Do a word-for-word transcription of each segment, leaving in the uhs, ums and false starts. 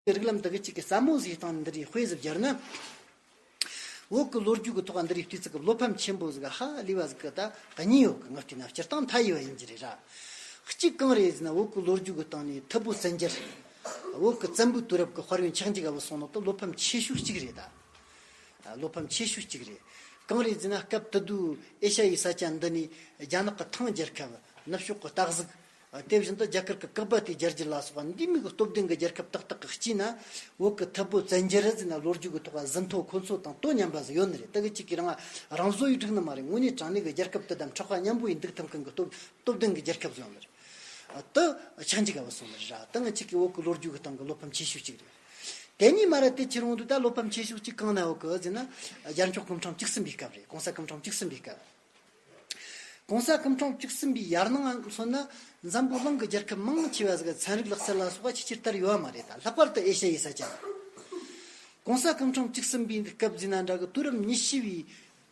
གི་རིགས་ལམ་དག་གི་གཅིག་གི་ཟབ་མོ་ཟིག་སྟེང་འདི་རིགས་དཔེ་ཟིག་སྦྱར་ན། བོད་ཀྱི་ལོ་རྒྱུས་ཀྱི་ཐོག་འདི་རིགས་བལྟས་ཚིག་གི་བློ་ཕམ་ཆེན་པོ་ཟིག་ཧ་ལས་པ་ཟིག་གི་ད་གཉིས་ཡོད་གི། ངག་བལྟས་ན་སྤྱིར་བཏང་མཐའ་ཡས་པ་ཡིན་གྱི་རེད་ར། གཅིག་གང་རེད་ཟེར་ན། བོད་ཀྱི་ལོ་རྒྱུས་ཀྱི་སྟེང་ནས་ཐུ་བོ་བཙན་རྒྱལ། བོད་ཀྱི་བཙན་པོའི་དུས་རབས་ཀྱི་དཔལ་ཡོན་ཆགས་འཇིག་ག་བུད་སོང་ནོ་དེ་བློ་ཕམ་ཆེ་ཤོས་གཅིག་རེད་ད། ཨ། བློ་ཕམ་ཆེ་ཤོས་གཅིག་རེད། གང་རེད་ཟེར་ན། སྐབས་དེ་དུས་ཨེ་ཤ་ཡའི་ས་ཆ་འདི་ནས་རྒྱ་ནག་གི་ཐང་རྒྱལ་ཁབ། ནུབ་ཕྱོགས་ཀྱི་སྟག་གཟིག། ཨ། དེ་བཞིན་དུ་རྒྱ་གར་གྱི་གག་པ་དེའི་རྒྱལ་རྒྱུད་ལ་སོགས་པ་འདི་མོ་གི་སྟོབས་ལྡན་གྱི་རྒྱལ་ཁབ་ཏག་ཏག་གི་དཀྱིལ་ན། བོད་ཀྱི་ཐུ་བོ་བཙན་རྒྱལ་ཟེར་ན་ལོ་རྒྱུས་ཀྱི་ཐོག་ལ་ཟིན་ཐོ་ཁོ་ཚོ་དང་དོ་མཉམ་པ་ཟིག་ཡོད་ནི་རེད། དེ་གི་གཅིག་གིས་རང་རང་བཟོ་ཡེ་བསྒྲིགས་ནི་མ་རེད། དངོས་གནས་དྲང་གནས་ཀྱི་རྒྱལ་ཁབ་དེ་དང་ཕྲག་པ་མཉམ་པོ་ཡེ་འདུག་ཐུབ་མཁན་གྱི་སྟོབས་སྟོབས་ལྡན་གྱི་རྒྱལ་ཁབ་ཟིག་ཡོད་ནི་རེད། ཨ། དེ་ཆགས་འཇིག་ག་བུད་སོང་ནི་རེད་ར། དེ་ང་གཅིག་གིས་བོད་ཀྱི་ལོ་རྒྱུས་ཀྱི་སྟེང་གི་བློ་ཕམ་ཆེ་ཤོས་གཅིག་རེད། དེ་ནས་མར་ར་དེ་ཁྱེར་འོང་དུས་ད་བློ་ཕམ་ཆེ་ཤོས་གཅིག་གང་ན་ཡོད་གི་ཟེར་ན། རྒྱལ་མཆོག་སྐུ་ཕྲེང་བཅུ་གསུམ་པའི་སྐབས་རེད། གོང་ས་སྐུ་ཕྲེང་བཅུ་གསུམ་པའི་སྐབས། གོང་ས་སྐུ་ཕྲེང་བཅུ་གསུམ་པའི་ཡར་ནང་མཚོན་ན། འཛམ་བུ་གླིང་གི་རྒྱལ་ཁབ་མང་ཆེ་བ་ཟིག་གི་ཚན་རིག་ལག་རྩལ་ལ་སོགས་པ་ཆེས་ཆེར་དར་ཡོད་པ་མ་རེད་ད། ལྷག་པར་དུ་ཨེ་ཤ་ཡའི་ས་ཆ། གོང་ས་སྐུ་ཕྲེང་བཅུ་གསུམ་པའི་སྐབས་ཟེར་ན་འདྲ་གི། དུས་རབས་ཉི་ཤུ་བའི་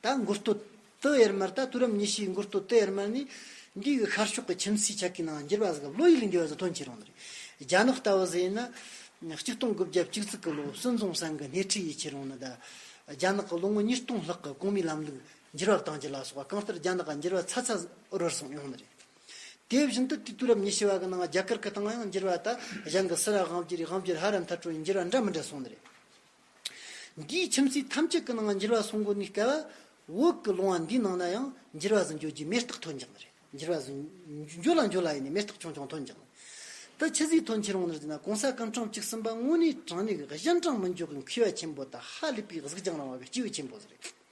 ད་འགོ་སྟོད་དེ་ཡར་མར། ད་དུས་རབས་ཉི་ཤུ་བའི་འགོ་སྟོད་དེ་ཡར་མར་ནས་འདི་གི་ཤར་ཕྱོགས་ཀྱི་ཁྱིམ་མཚེས་ཆ་གི་ནང་འགྱུར་བ་ཟིག་བློ་ཡུལ་ལས་འདས་པ་ཟིག་ཐོན་ཁྱེར་འོང་ནི་རེད། རྒྱ་ནག་ལྟ་བུ་ཟིག་ཡིན་ན། གཅིག་སྟོང་དགུ་བརྒྱ་བཅུ་གཅིག་གི་ལོ་སུན་ཙུང་ཧྲན་གྱི་སྣེ་ཁྲིད་ཡེ་ཁྱེར་འོང་ནི་ད། རྒྱ་ནག་གི་ལོ་ངོ་ཉིས་སྟོང་ལྷག་གི་གོང་མའི་ལམ་ལུགས་འགྱུར་བ་བཏང་རྒྱུ་ལ་སོགས་པ། གང་ལྟར་རྒྱ་ནག་ག་འགྱུར་བ་ཚ་ཚ་རོལ་སོང་ཡོང་ནི་རེད། དེ་བཞིན་དུ་དེ་དུས་རབས་ཉི་ཤུ་བ་གི་ནང་རྒྱ་གར་གི་སྟེང་ཡང་འགྱུར་བ་ད་གཞན་གྱི་སུ་ར་དབང་བསྒྱུར་རེད། དབང་བསྒྱུར་ཧ་ར་མཐར་སྐྲོད་ཡེ་འགྱུར་བ་འདྲ་མི་འདྲ་སོང་ནི་རེད། འདིའི་ཁྱིམ་མཚེས་ཐམས་ཅད་ཀྱི་ནང་འགྱུར་བ་སོང་གོ་ནི་སྐབས། བོད་ཀྱི་ལུང་བ་འདིའི་ནང་ན་ཡང་འགྱུར་བ་ཟིག་འགྱོ་རྒྱུའི་མེ་སྟག་ཐོན་འཇག་ནི་རེད། འགྱུར་བ་ཟིག་འགྱོ་ལ་འགྱོ་ལ་ཡིན་ནི་མེ་སྟག་ཆུང་ཆུང་ཐོན་འཇག་ནི། ད་ཆི་ཟིག་ཐོན་ཁྱེར་འོང་ནི་རེད་ཟེར་ན། གོང་ས་སྐུ་ཕྲེང་བཅུ་གསུམ་པ་དངོས་གནས་དྲང་གནས་ཀྱི་གཞན་དྲང་མི་འཇོག་གི་མཁས་པ་ཆེན་པོ་དང་། ཧ་ལས་པའི་གཟུགས་རྒྱང་རིང་བ་གི་སྐྱེས་བུ་ཆེན་པོ་ཟིག་རེད།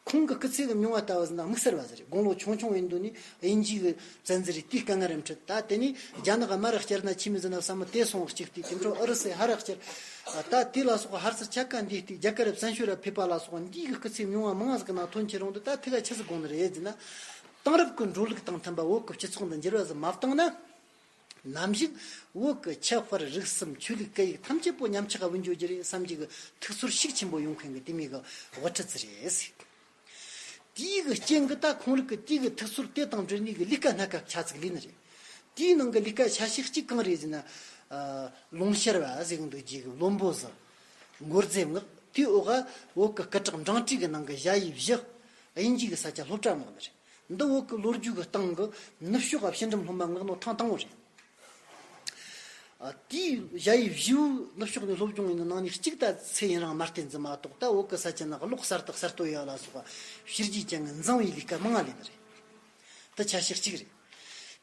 ཁོང་གི་སྐུ་ཚེ་གི་མྱོང་བ་ལྟ་བུ་ཟེར་ན་དམིགས་བསལ་བ་ཟིག་རེད། དགུང་ལོ་ཆུང་ཆུང་ཡིན་དུས་ནས་དབྱིན་ཇི་གི་བཙན་འཛུལ་རེད། དེའི་དཀའ་ངལ་རེ་འཕྲད། ད་དེ་ནས་རྒྱ་ནག་ག་མར་ར་བསྐྱལ་ན་ཆི་མོ་ཟིག་ན་བསམ་མོ་དེ་སོང་གཅིག་དེ། དེ་འཕྲོ་ཨུ་རུ་སུ་ཧར་ར་བསྐྱལ། ད་དེ་ལ་སོགས་ཧར་སར་ཆ་ག་འདི་དེ་རྒྱ་གར་བཙན་བྱོལ་ར་ཕེབས་པ་ལ་སོགས་འདི་གི་སྐུ་ཚེ་མྱོང་བ་མང་ཟིག་གི་ནང་ཐོན་ཁྱེར་འོང་དུས། ད་དེ་ག་ཆི་ཟིག་དགོངས་ནི་རེད་ཟེར་ན། དེང་རབས་ཀྱི་འགྲོ་ལུགས་དང་མཐུན་པ་བོད་ཀྱི་སྤྱི་ཚོགས་འདི་འགྱུར་བ་ཟིག་མ་བཏང་ན། ནམ་ཞིག་བོད་ཀྱི་ཁྱད་པར་རིག་གསུམ་ཆོས་ལུགས་སྐད་ཡིག་ཐམས་ཅད་པོ་ཉམས་ཆག་ག་བུད་འགྱོ་རྒྱུ་རེད་བསམ་གྱི་གི་ཐུགས་ཚོར་ཤུགས་ཆེན་པོ་ཡོང་མཁན་གི་དེ་མོ་གི་དབུ་ཁྲིད་ཟིག་རེད་ཟེར། དེའི་གི་རྐྱེན་གི་ད་ཁོང་རིགས་གི་དེའི་གི་ཐུགས་ཚོར་དེ་དང་འབྲེལ་ནས་གི་ལས་ཀ་སྣ་ཁ་ཆ་ཙིག་ལས་ནི་རེད། དེའི་ནང་གི་ལས་ཀ་ཆ་ཤས་གཅིག་གང་རེད་ཟེར་ན། ཨ། ལུང་ཤར་བ་ཟེར་གི་འདུག་རྒྱུ་གི་བློན་པོ་ཟིག་མགོ་རྫས་མངགས། དེའི་འོག་ག་བོད་གི་སྐུ་དྲག་འབྲིང་གྲས་གི་ནང་གི་ཞ་ཡི་བཞི་དབྱིན་ཇི་གི་ས་ཆ་སློབ་གྲྭ་མངགས་ནི་རེད། འདི་བོད་ཀྱི་ལོ་རྒྱུས་ཀྱི་སྟེང་གི་ནུབ་ཕྱོགས་ཀྱི་ཕྱི་འགྲིམ་སློབ་མ་མངགས་ནོ་ཐེངས་དང་པོ་རེད། ཨ། དེའི་ཞ་ཡི་བཞི་བོའི་ནུབ་ཕྱོགས་ནས་སློབ་སྦྱོང་ཡིན་ནོ་ནང་ནས་གཅིག་ད་ཚེ་ཡུན་རིང་མ་བསྟེན་ཟིག་མ་གཏོགས། ད་བོད་ཀྱི་ས་ཆ་ནང་གློག་གསར་དུ་གསར་གཏོད་ཡ་ལ་སོགས་པ་བྱས་རྗེས་ཅན་གྱི་འཛིང་བའི་ལས་ཀ་མང་ང་ལས་ནི་རེད། ད་ཆ་ཤས་གཅིག་རེད།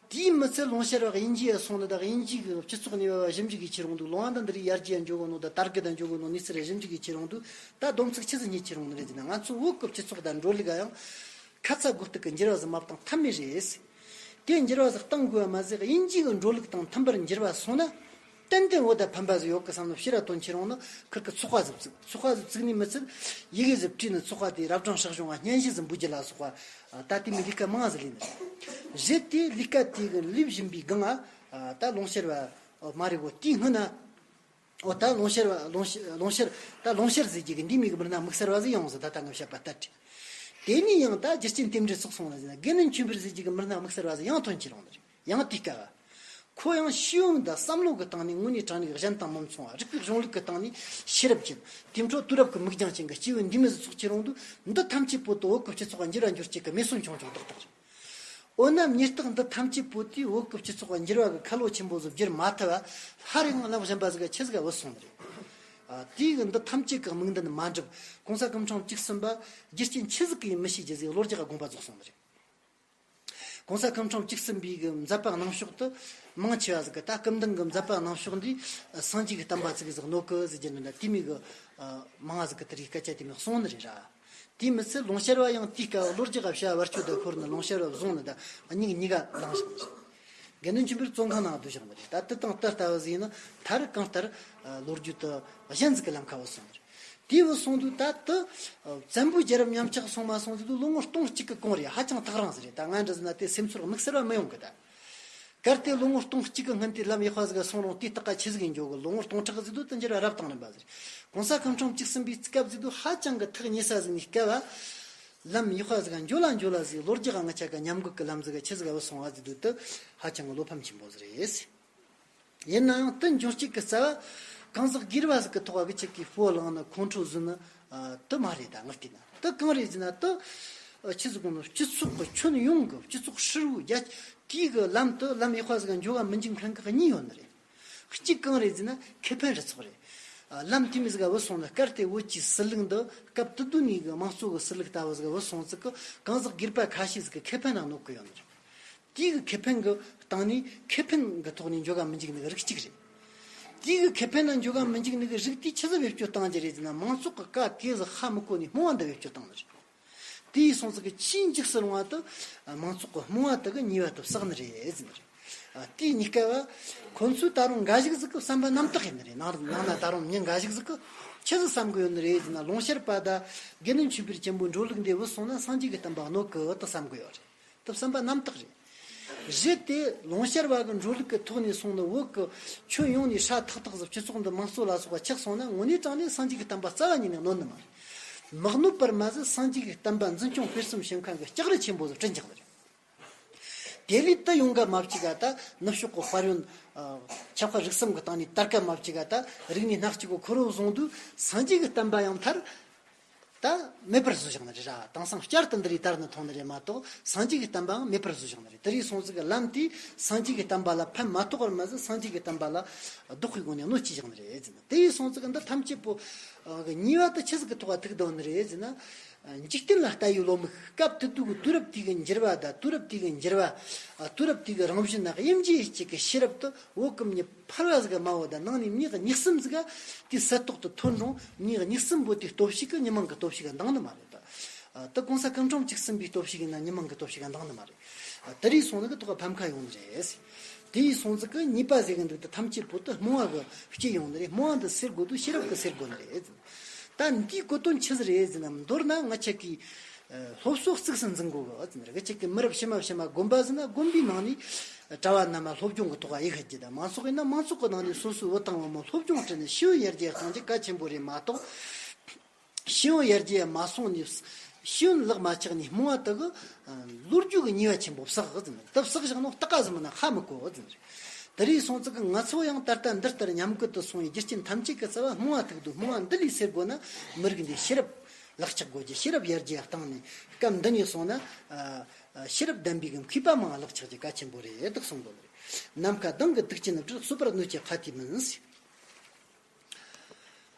དེའི་མི་ཚད་ལུང་ཤར་བ་དབྱིན་ཇི་ཡ་སོང་ནི་ད་དབྱིན་ཇི་གི་སྤྱི་ཚོགས་ནས་བ་ཞིབ་འཇུག་གི་ཁྱེར་འོང་དུས། ལུང་བ་འདི་འདི་རིགས་ཡར་རྒྱས་འགྱོ་གོ་ནོ་ད་དར་རྒུད་ད་འགྱོ་གོ་ནོ་གནས་ཚུལ་རེ་ཞིབ་འཇུག་གི་ཁྱེར་འོང་དུས། ད་སྡོམ་ཚིག་ཆི་ཟིག་རྙེད་ཁྱེར་འོང་ནི་རེད་ཟེར་ན། ང་ཚོ་བོད་ཀྱི་སྤྱི་ཚོགས་དང་འགྲོ་ལུགས་ཡང་ཁ་ཚ་དགོས་གཏུག་གི་འགྱུར་བ་ཟིག་མ་བཏང་ཐབས་མེད་རེད། དེ་འགྱུར་བ་ཟིག་བཏང་དགོས་པ་མ་ཟད། དབྱིན་ཇི་གི་འགྲོ་ལུགས་དང་མཐུན་པར་འགྱུར་བ་སོང་ན། ཏན་ཏན་བོད་ད་ཕན་པ་ཟིག་ཡོད་གི་བསམ་ནོ་ཕྱིར་ར་ཐོན་ཁྱེར་འོང་ནི། ཁིར་གི་ཚོགས་པ་ཟིག་བཙུགས། ཚོགས་པ་ཟིག་བཙུགས་ནི་མི་ཚད་ཡི་གེ་ཟིག་བྲིས་ནི། ཚོགས་པ་དེ་རབ་འབྲིང་ཧྲག་གཞུང་བ་སྙན་ཞུ་ཟིག་འབུལ་རྒྱུ་ལ་སོགས་པ། ད་དེ་མོ་ལས་ཀ་མང་ཟིག་ལས་ནི་རེད། རེད་དེ་ལས་ཀ་དེ་གི་ལས་བཞིན་པའི་སྒང་ང་། ད་ལུང་ཤར་བ་མ་རེད་གོ། དེའི་སྔོན་ན། འོ་ད་ལུང་ཤར་བ། ལུང་ཤར། ལུང་ཤར། ད་ལུང་ཤར་ཟེར་རྒྱུ་གི་འདི་མོ་གི་མི་སྣ་དམིགས་བསལ་བ་ཟིག་ཡོང་ཟིག་ད་ལྟ་ངས་བཤད་པ་ལྟར་རེད། དེ་ནས་ཡང་ད་རྒྱུ་རྐྱེན་དེ་འདྲ་ཚོགས་སོང་ལ་ཟེར་ན། དགེ་འདུན་ཆོས་འཕེལ་ཟེར་རྒྱུ་གི་མི་སྣ་དམིགས་བསལ་བ་ཟིག་ཡང་ཐོན་ཁྱེར་འོང་ནི་རེད། ཡང་དེའི་སྐབས་བ། ཁོ་ཡང་ཤེས་ཡོན་དང་བསམ་བློ་གི་སྟེང་ནས་དངོས་གནས་དྲང་གནས་གཞན་དང་མི་མཚུངས་པ། རིག་པའི་གཞུང་ལུགས་ཀྱི་སྟེང་ནས་ཤེས་རབ་ཅན། དེ་འཕྲོ་དུས་རབས་ཀྱི་མིག་རྒྱང་ཅན་གྱི་སྐྱེས་བུ་འདི་མོ་ཟིག་ཚོགས་ཁྱེར་འོང་དུས། འདི་ཐམས་ཅད་པོ་དེ་བོད་ཀྱི་སྤྱི་ཚོགས་འགྱུར་བ་འགྱུར་བྱེད་ཀྱི་མེ་སོན་ཆུང་ཆུང་ཏག་ཏག་རེད། འོ་ན་མྱི་རྟགས་འདི་ཐམས་ཅད་པོ་དེས་བོད་ཀྱི་སྤྱི་ཚོགས་འགྱུར་བ་གི་ཁ་ལོ་ཆེན་པོ་ཟིག་བསྒྱུར་མ་ཐུབ་པ། ཧ་རེ་ང་ལམ་གཞན་པ་ཟིག་ག་ཆི་ཟིག་ག་བུད་སོང་ནི་རེད། ཨ། དེའི་གི་འདི་ཐམས་ཅད་ཀྱི་དམིགས་འདུན་མ་འགྲུབ། གོང་ས་སྐུ་ཕྲེང་བཅུ་གསུམ་པ་རྒྱུ་རྐྱེན་ཆི་ཟིག་གིས་མི་ཤེས་རྒྱུ་ཟིག་ལོ་རྒྱུས་ཀ་དགོངས་པ་རྫོགས་སོང་ནི་རེད། གོང་ས་སྐུ་ཕྲེང་བཅུ་གསུམ་པའི་གི་མཛད་པ་གནང་ཕྱོགས་དེ་མང་ཆེ་བ་ཟིག་གི། ད་སྐུ་མདུན་གི་མཛད་པ་གནང་ཕྱོགས་འདི་སངས་རྒྱས་ཀྱི་བསྟན་པ་ཙིག་གེ་ཟིག་གནོད་གི་ཟེར་རྒྱུ་འདི་འདྲ། དེ་མོ་གི་མང་ང་ཟིག་གི་དེ་རིགས་སྐད་ཆ་དེ་མོ་གསུངས་ནི་རེད་ར། དེ་མི་ཚད་ལུང་ཤར་བ་ཡང་དེའི་སྐབས་ལོ་རྒྱུས་ཀ་བྱ་བར་ཆོད་དུ་ཤོར་ནི། ལུང་ཤར་བ་བཟུང་ནི་ད་མྱིག་གཉིས་ཀ་ལངས་བཞག་ནི་རེད། དགེ་འདུན་ཆོས་འཕེལ་བཙོན་ཁང་ནང་བསྡུས་བཞག་ནི་རེད། ད་དེ་དང་དེ་ལྟ་བུ་ཟིག་ཡིན་ན། མཐར་གང་ལྟར་ལོ་རྒྱུས་དེ་གཞན་ཟིག་གི་ལམ་ཁ་བུད་སོང་ནི་རེད། དེ་བུད་སོང་དུས་ད་དེ་བཙན་པོའི་རྒྱལ་རབས་ཉམས་ཆག་སོང་མ་སོང་དེ་དུས་ལོ་ངོ་སྟོང་གཅིག་གི་གོང་རེད། ཧ་ཅང་ཐག་རིང་ཟིག་རེད། ད་ང་འདྲ་ཟིག་ན་དེ་སེམས་ཚོར་དམིགས་བསལ་བ་མི་ཡོང་གི་ད། གལ་ཏེ་ལོ་ངོ་སྟོང་གཅིག་གི་སྔོན་དེ་ལམ་ཡག་པ་ཟིག་ག་སོང་རུང་། དེ་ལྟག་ཀ་ཆི་ཟིག་ཡིན་འགྱོ་གི། ལོ་ངོ་སྟོང་ཕྲག་ཟིག་དུས་དེ་འགྱུར་བ་རབ་བཏང་རན་པ་ཟིག་རེད། གོང་ས་སྐུ་ཕྲེང་བཅུ་གསུམ་པའི་སྐབས་ཟིག་དུས་ཧ་ཅང་གི་ཐག་ཉེ་ས་ཟིག་ནས་སྐབས་བ། ལམ་ཡག་པ་ཟིག་ག་འགྱོ་ལ་འགྱོ་ལ་ཟིག་ལོ་རྒྱུས་ཀ་ང་ཆ་ག་ཉམས་རྒུད་གི་ལམ་ཟིག་ག་ཆི་ཟིག་ག་བུད་སོང་བ་ཟིག་དུས་དེ་ཧ་ཅང་གི་བློ་ཕམ་ཆེན་པོ་ཟིག་རེད། ཡིན་ན་ཡང་དེ་འབྱུང་རྐྱེན་གྱི་རྩ་བ། གང་ཟག་སྒེར་བ་ཟིག་གི་ཐོག་གི་ཅིག་གི་སྤོ་ལངས་ན་ཁོང་ཁྲོ་ཟིན་ན་དུ་མ་རེད། ད་ངས་བལྟས་ན་དུ་གང་རེད་ཟེར་ན་དུ་ཆི་ཟིག་གོང་ནོ་སྤྱི་ཚོགས་གི་ཁྱོན་ཡོངས་གི་སྤྱི་ཚོགས་ཧྲིལ་བོ་རྒྱ་དེའི་གི་ལམ་དུ་ལམ་ཡག་པ་ཟིག་ག་འགྱོ་ག་མི་འཇུག་མཁན་གི་གཉིས་ཡོད་ནི་རེད། གཅིག་གང་རེད་ཟེར་ན་ཁེ་ཕན་རེ་ཚོགས་རེད། ལམ་དེ་མི་ཟིག་ག་བུད་སོང་ན་སྐར་དེ་བོད་ཀྱི་སྲིད་ལུགས་འདི་སྐབས་དེ་དུས་ནས་གི་དམངས་གཙོ་གི་སྲིད་ལུགས་ལྟ་བུ་ཟིག་ག་བུད་སོང་ཟིག་གི་གང་ཟག་སྒེར་པ་ཁ་ཤས་ཟིག་གི་ཁེ་ཕན་ནང་གནོད་གི་ཡོད་ནི་རེད། དེའི་གི་ཁེ་ཕན་གི་སྟེང་ནས་ཁེ་ཕན་གི་ཐོག་ནས་འགྱོ་ག་མི་འཇུག་ནི་གི་རིགས་གཅིག་རེད། དེའི་གི་ཁེ་ཕན་ནང་འགྱོ་ག་མི་འཇུག་ནི་གི་རིགས་དེ་ཆི་ཟིག་བེད་སྤྱོད་བཏང་རྒྱུ་རེད་ཟེར་ན་མང་ཚོགས་གི་ཀ་གེ་ཟིག་ཧ་མི་གོ་ནི་རྨོངས་པ་འདི་བེད་སྤྱོད་བཏང་ནི་རེད། དེ་ཡིས་སོང་ཙིག་གི་ཆེས་འཇིགས་སུ་རུང་བ་དེ་མང་ཚོགས་ཀྱི་རྨོངས་པ་དེ་གི་ཉེས་པ་དེ་བསགས་ནི་རེད་ཟེར་ནི་རེད། ཨ། དེའི་གཉིས་ཀ་བ་ཁོ་ཚོས་ད་རུང་འགའ་ཞིག་ཟིག་གི་བསམ་པ་རྣམ་དག་ཡིན་ནི་རེད། ནང་ནང་ན་ད་རུང་མྱི་འགའ་ཞིག་ཟིག་གི་ཆི་ཟིག་བསམ་གི་ཡོད་ནི་རེད་ཟེར་ན་ལུང་ཤར་བ་དང་དགེ་འདུན་ཆོས་འཕེལ་ཆེན་པོའི་འགྲོ་ལུགས་འདི་བུད་སོང་ན་སངས་རྒྱས་ཀྱི་བསྟན་པ་གནོད་གི་དེ་བསམ་གི་ཡོད་རེད། དེ་བསམ་པ་རྣམ་དག་རེད། རེད་དེ་ལུང་ཤར་བ་གི་འགྲོ་ལུགས་ཀྱི་ཐོག་ནས་སོང་ནི་བོད་ཀྱི་ཁྱོན་ཡོངས་ནས་ཧྲ་ཐག་ཐག་ཟིག་སྤྱི་ཚོགས་འདི་དམངས་གཙོ་ལ་སོགས་པ་ཆགས་སོང་ན་དངོས་གནས་དྲང་གནས་སངས་རྒྱས་ཀྱི་བསྟན་པ་རྩ་བ་ཉིད་ནས་གནོད་ནི་མ་རེད། མི་གནོད་པར་མ་ཟད་སངས་རྒྱས་ཀྱི་བསྟན་པ་འཛིན་སྐྱོང་སྤེལ་གསུམ་བྱེད་མཁན་གྱི་ལྕགས་རི་ཆེན་པོ་ཟིག་བསྐྲུན་རྒྱག་གི་རེད། དེ་ལས་དུ་ཡོང་ག་མ་བཅུག་ག་ད་ནུབ་ཕྱོགས་ཀྱི་དཔལ་ཡོན་ཆབ་དཔལ་རིག་གསུམ་གྱི་སྟེང་ནས་དར་ག་མ་བཅུག་ག་ད་རིག་གནས་སྣ་གཅིག་གི་ཁོར་ཡུག་བཟུང་དུས་སངས་རྒྱས་ཀྱི་བསྟན་པ་ཡང་མཐར་ད་མེད་པར་བཟོས་བཞག་ནི་རེད་ར། དེང་སང་བསྐྱར་དུ་འདི་རིགས་དར་ནི་མཐོང་ནི་རེད་མ་གཏོགས་སངས་རྒྱས་ཀྱི་བསྟན་པའང་མེད་པར་བཟོས་བཞག་ནི་རེད། དེ་རིགས་སོང་ཙིག་གི་ལམ་དེས་སངས་རྒྱས་ཀྱི་བསྟན་པ་ལ་ཕན་མ་ཐོགས་པར་མ་ཟད་སངས་རྒྱས་ཀྱི་བསྟན་པ་ལ་ལྡོག་པའི་སྒོ་ནས་གནོད་སྐྱེལ་བཞག་ནི་རེད་ཟེར་ན། དེ་ཡིས་སོང་ཙིག་གི་འདི་ཐམས་ཅད་པོ་གི་ཉེས་པ་དེ་ཆི་ཟིག་གི་ཐོག་ག་ཐུག་བསྡད་ནི་རེད་ཟེར་ན། འཇིག་རྟེན་ལ་ལྟ་བའི་བློ་མིག་སྐབས་དེ་དུས་ཀྱི་དུས་རབས་དེ་གི་འགྱུར་བ་དང་དུས་རབས་དེ་གི་འགྱུར་བ། དུས་རབས་དེ་གི་རང་བཞིན་དབྱེ་འབྱེད་ཅིག་གི་ཤེས་རབ་དེ་བོད་ཀྱི་མྱི་ཕལ་བ་ཟིག་ག་མ་བོ་དང་ནང་ནས་མྱི་གི་གཉིས་གསུམ་ཟིག་ག་དེ་གསལ་ཏོག་ཏུ་ཐོན་རུང་མྱི་གི་གཉིས་གསུམ་པོ་དེ་སྟོབས་ཤུགས་གི་མྱི་མང་གི་སྟོབས་ཤུགས་ག་འདང་ནི་མ་རེད་ད། དེ་གོང་ས་སྐུ་ཕྲེང་བཅུ་གསུམ་པའི་སྟོབས་ཤུགས་ཡིན་ན་མྱི་མང་གི་སྟོབས་ཤུགས་ག་འདང་ནི་མ་རེད། དེ་རིགས་སོང་ནི་གི་ཐོག་ག་ཕམ་ཁ་ཡོང་ནི་རེད། དེ་ཡིས་སོང་ཙིག་གི་ཉེས་པ་ཟེར་གི་འདུག་དེ་ཐམས་ཅད་པོ་དེ་རྨོངས་པ་གི་སྐྱེས་ཡོང་ནི་རེད། རྨོངས་པ་འདི་སེལ་དགོས་དུས་ཤེས་རབ་གི་སེལ་དགོས་ནི་རེད། ད་འདིའི་གོ་དོན་ཆི་ཟིག་རེད་ཟེར་ན། མདོར་ན་ང་ཆ་གིས་སློབ་གསོ་གཙིགས་སུ་འཛིན་དགོས་གི་ཟེར་ནི་རེད། ང་ཆ་གི་མི་རབས་ཕྱི་མ་ཕྱི་མ་དགོན་པ་ཟེར་ན་དགོན་པའི་ནང་ནས་གྲྭ་བ་རྣམས་སློབ་སྦྱོང་གི་ཐོག་ག་ཡིག་ཧད་རྒྱུ་དང་། མང་ཚོགས་ཡིན་ན་མང་ཚོགས་གི་ནང་ནས་སོ་སོའི་བུ་དང་བུ་མོ་སློབ་སྦྱོང་སྤྲད་ནས་ཤེས་ཡོན་ཡར་རྒྱས་གཏོང་རྒྱུ་གལ་ཆེན་པོ་རེད་མ་གཏོགས། ཤེས་ཡོན་ཡར་རྒྱས་མ་སོང་ནས་ཤེས་ཡོན་ལག་མ་ཆགས་ནས་རྨོངས་པ་དག་གི་ལོ་རྒྱུས་ཀྱི་ཉེས་པ་ཆེན་པོ་བསགས་ཟིན། དེ་བསགས་བཞག་ནོ་སྟག་ག་ཟིན་མིན་ན་ཧ་མི་གོ་ཟིན། དེ་རིགས་སོང་ཙིག་གི་ང་ཚོ་ཡང་ད་ལྟ་འདི་ལྟར་ཉམས་རྒུད་དུ་སོང་བའི་རྒྱུ་རྐྱེན་ཐམས་ཅད་ཀྱི་རྩ་བ་རྨོངས་པ་ཐུག་འདུག་རྨོངས་པ་འདི་ལས་སེལ་དགོས་ན་མི་རིགས་འདིའི་ཤེས་རབ་ལག་ཆགས་དགོས་རྒྱུ། ཤེས་རབ་ཡར་རྒྱས་བཏང་ནས་སྐབས་འདི་ནས་སོང་ན་ཤེས་རབ་ལྡན་པའི་མཁས་པ་མང་ལག་ཆགས་རྒྱུ་གལ་ཆེན་པོ་རེད་དག་གསུང་དགོས་རེད། ནམ་མཁའ་ལྡིང་གི་དུག་ཅན་སྦྲུལ། གསོད་པར་གནོད་ཀྱི་ཁྭ་ཏིའི་མིན།